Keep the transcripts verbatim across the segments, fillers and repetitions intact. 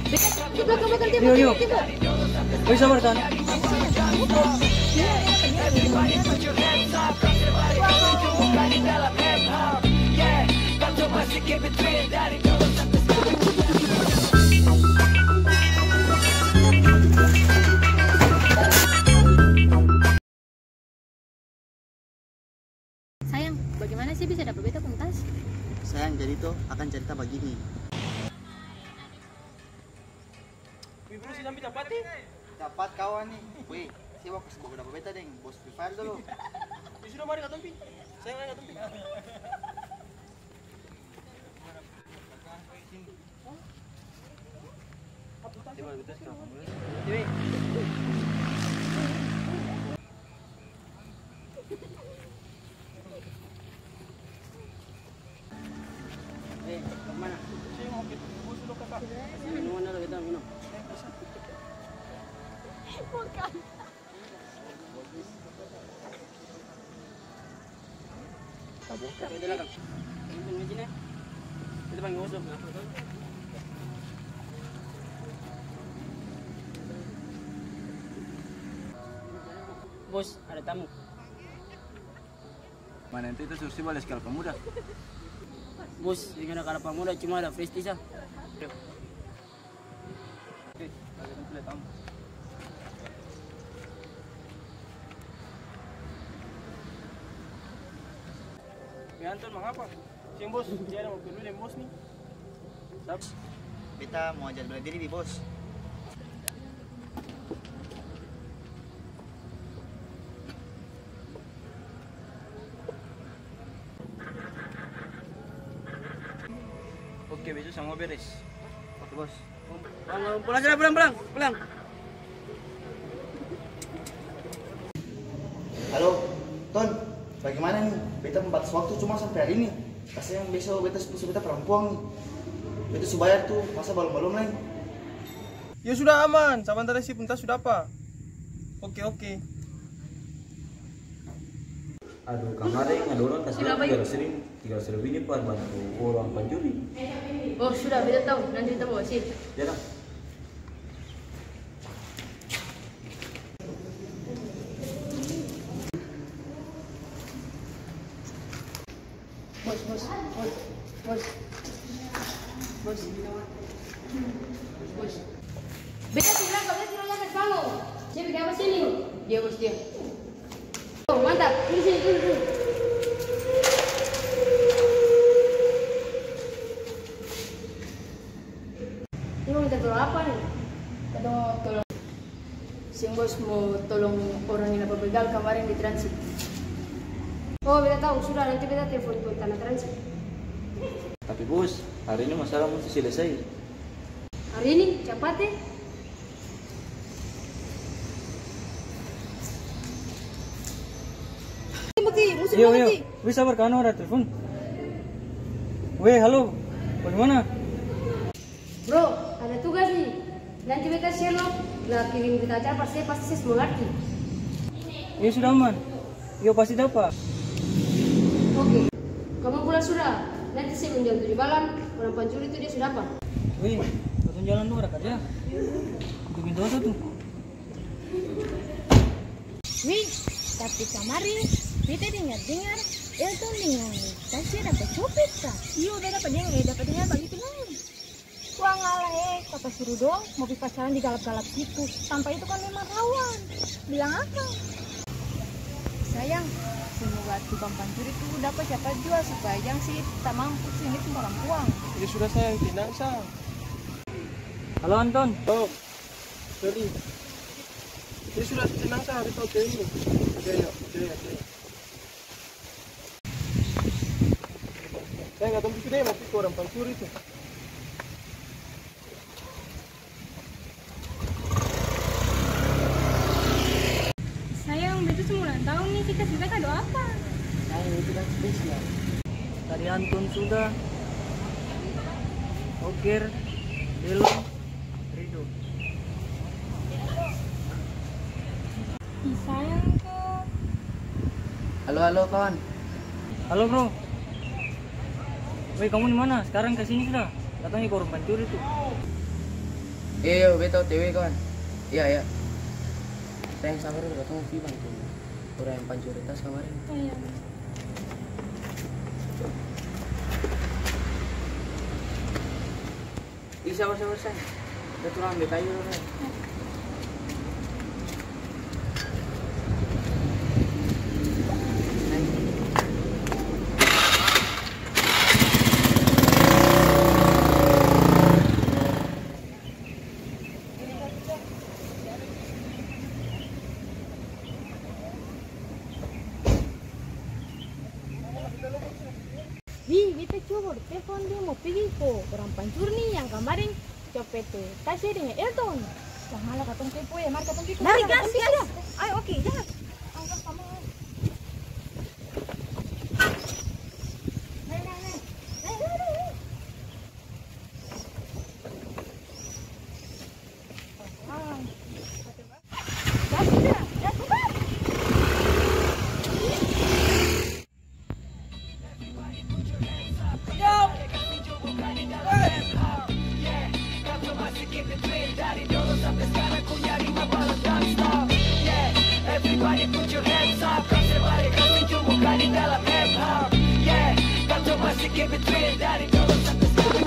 Yo, yo. Oi, sabar, Tan. Sayang, bagaimana se bisa dapa beta pung tas? Sayang, jadi to, akang carita bagini. Wih, bro, si Zambi capat, eh? Capat kawan ni. Weh, se waktu su baku dapa beta deng bos Free Fire dolo. Ya sudah, mari katong pi. Sayang, mari katong pi. Eh, kemana? Minuman dulu, kita minum. Bukan. Bos, ada tamu. Mana itu, itu suruh si bales kalapa muda. Bos, yang ada kalapa muda cuma ada Fresty sa. Oke, lagi kumpul ya, Tam. Weh, Anton, mangapa? Seng, Bos, dia ada mau perlu deng Bos ni. Sap. Beta mau ajak bela diri, Bos. Oke, beso samua beres. Oke, Bos. Pulang, pulang, pulang, pulang, pulang, pulang. Halo, Ton. Bagaimana ni? Beta pung batas waktu cuma sampe hari ini. Kasiang beso beta su pusu beta parampuang ni. Beta su bayar tu, masa balom-balom lai? Ya sudah, aman. Sabantar lai si pung tas su dapa. Oke, oke. Aduh, kamareng ada orang kasi tiga ratus ribu, tiga ratus ribu ini par bantu orang pancuri. Oh, sudah, beta tau. Nanti beta bawa se. Ya dah. Bos, bos, bos, bos. Bos. Beta su bilang kalu beta su bilang jangan kasi bangun. Dia biking apa sini? Dia, bos, dia. Oh, mantap. Sini, sini, sini, sini. Ini mau minta tolong apa ni? Katong mau tolong. Seng, Bos, mo tolong orang yang dapa begal kamareng di transit. Oh, beta tau, sudah, nanti beta telfon tuan tanah transit. Tapi, Bos, hari ini masalah musti selesai. Hari ini? Capat e. Musti, musti. Iyo, iyo. Weh, sabar, kawan, ada telfon. Weh, halo. Bagaimana? Bro, ada tugas ni. Nanti beta share lo, la kirim berita acara par se, pasti se su mangarti. Iyo, sudah aman. Iyo, pasti dapa. Oke. Kamong pulang sudah. Nanti se pung jam tujuh malam, orang pancuri tu dia su dapa. Weh, katong jalan dong ada karja. Untuk minta oto tu. Weh, tapi kamari beta dengar-dengar Elton deng Tasya dapa copet ka? Iyo, beta dapa dengar, eh, dapa dengar bagitu lai. Wah, ngala e, kata suruh dong mo pi pacaran di galap-galap situ. Tampa itu kan memang rawan. Bilang akang. Sayang, semoga tukang pancuri tu dapa capat jua supaya jang si tamang pusing itu parampuang. Ya sudah sayang, tenang sa. Halo Anton. Oh, sorry. Ya sudah tenang sa, hari tau cewek ini. Oke, ya, oke, ya, oke. Sayang, katong pi sudah, mau pi ke orang pancuri tu. Sayang, beta su ulang tahun ni, se kasi beta kado apa? Sayang, itu kan spesial. Dari Anton sudah, Oger, Delo, Rido. Ih, sayang tuh. Halo, halo, kawan. Halo, bro. Weh, kamu di mana? Sekarang ke sini sudah. Katanya korban pancuri tuh. Iyo, iyo, beta O T W, kawan. Iya, iya. Sayang, sabar dulu, katong pi bantu orang yang pancuri tas kemarin. Oh, iya. Ih, sabar, sabar, sayang. Beta turang ambe kayu dulu, sayang. Wi, beta coba baru telfon dia mo pigi ko orang pancuri ni yang kemarin copet tu Tasya deng Elton. Wah, mala katong tempo ya, mari katong pi ko. Mari, gas, gas. Ayo, oke, jalan. Ayo, gas, kamu. Naik, naik, naik. Naik, naik, naik, naik. Everybody put your hands up, everybody kasih tunjukkan di dalam hip hop. Yeah, katong masih keep it real dari dulu sampai sekarang.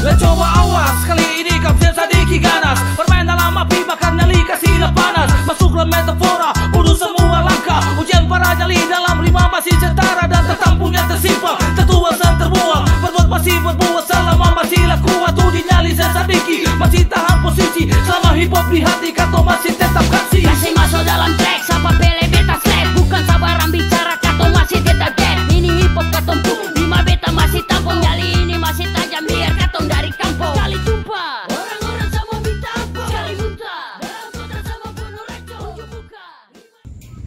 La coba awas, kali ini kapten sadiki ganas. Bermain dalam api, bakar nyali, kasih la panas. Masuklah metafora, bunuh semua langkah. Ujian para nyali dalam rima masih setara dan tertampung yang tersimpan. Tertuang sang terbuang, berbuat masih berbuat, selama masih la kuat, tu di nyali seng sadiki, masih tahan posisi. Selama hip hop di hati, katong masih tetap kasih. Kasih masuk dalam track, sapa pele beta slap. Bukan sabarang bicara, katong masih tetap dead. Ini hip hop katong pung, rima beta masih tampung. Nyali ini masih tajam, biar katong dari kampung. Kali jumpa, orang-orang sama minta ampun. Kali muntah, dalam kota sama penuh racun. Tunjuk muka.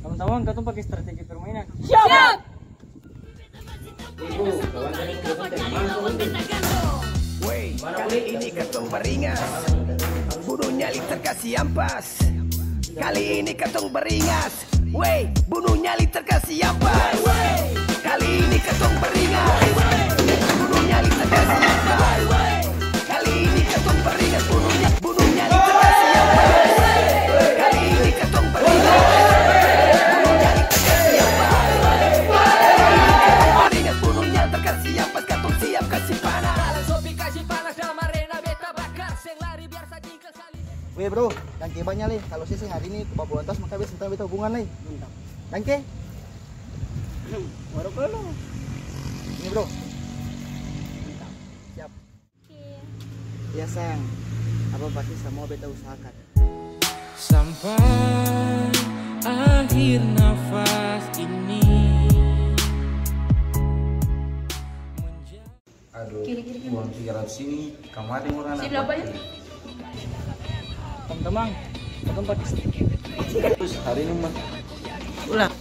Tamang-tamang, katong pake strategi permainan. Siap! Wey, kali ini katong baringas. Bunuh nyali terkasi ampas. Kali ini katong baringas. Wey, bunuh nyali terkasi ampas. Kali ini katong baringas. Bunuh nyali terkasi ampas. Kali ini katong baringas, bunuh nya-, bunuh nyali terkasi ampas. Kali ini katong baringas, bunuh nyali terkasi ampas. Kali ini katong baringas, bunuh nyali terkasi ampas. Katong siap kasi panas. Langsung pi kasi panas dalam arena, beta bakar, seng lari biar sadiki. Weh, bro, dangke banya le. Kalo seng hari ini, bawa tas maka beta seng tau beta hubungan lai. Mantap. Dangke. Baru kalo. Ini, bro. Mantap. Siap. Oke. Iya, sayang. Apa pasti semua beta usahakan. Sampai akhir nafas ini. Aduh, kiri, kiri, kiri. Uang tiga ratus ini kemarin orang. Sini, apa ya? Teman-teman, katong pake. Terus hari ini mah. Ulang.